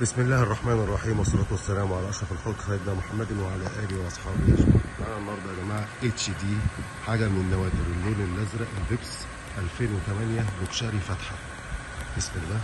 بسم الله الرحمن الرحيم، والصلاة والسلام على أشرف الخلق سيدنا محمد وعلى آله وأصحابه أجمعين. معانا النهارده يا جماعة HD، حاجة من النوادر، اللون الأزرق الفيتز 2008 luxury فاتحة. بسم الله.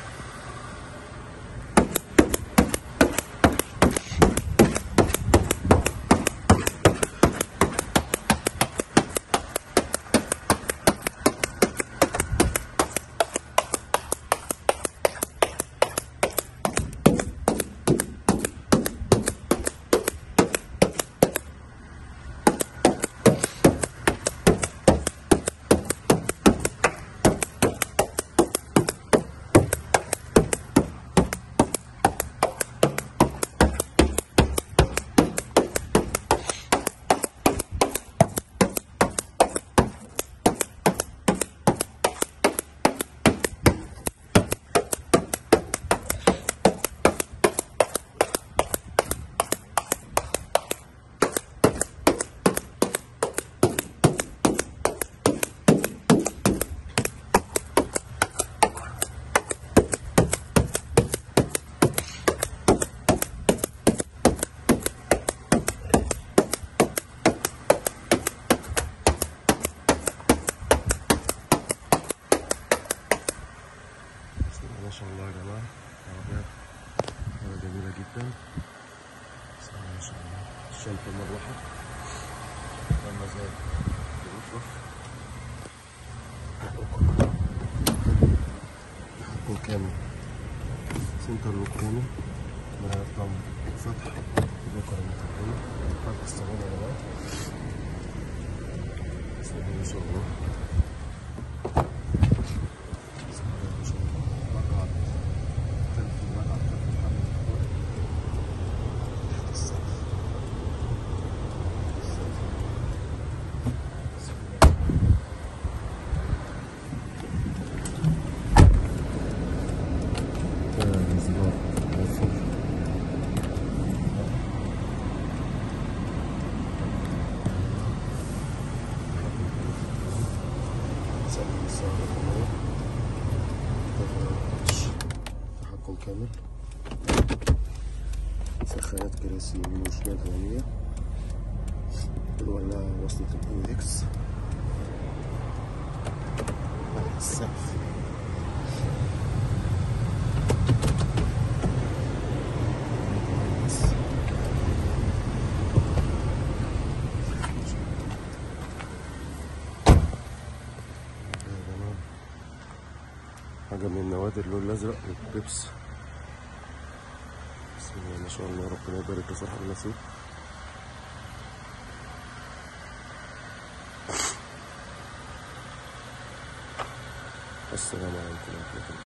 ما شاء الله يا جماعة، عربية حاجة جميلة جدا. بسم الله ما شاء الله. الشنطة المروحة المزاد الرفرف، تحكم كامل، center lock كامل، مرايات لمبة فتح، بكرة متقدمة، فرق الصالون يا جماعة. بسم الله ما شاء الله. تحكم كامل، سخانات كراسي يمين وشمال أمامية، الولاعة وصلة ال AUX، السقف. حاجة من النوادر، اللون الأزرق والبيبس. بسم الله ما شاء الله، ربنا يبارك لصاحب النصيب. السلام عليكم ورحمة الله.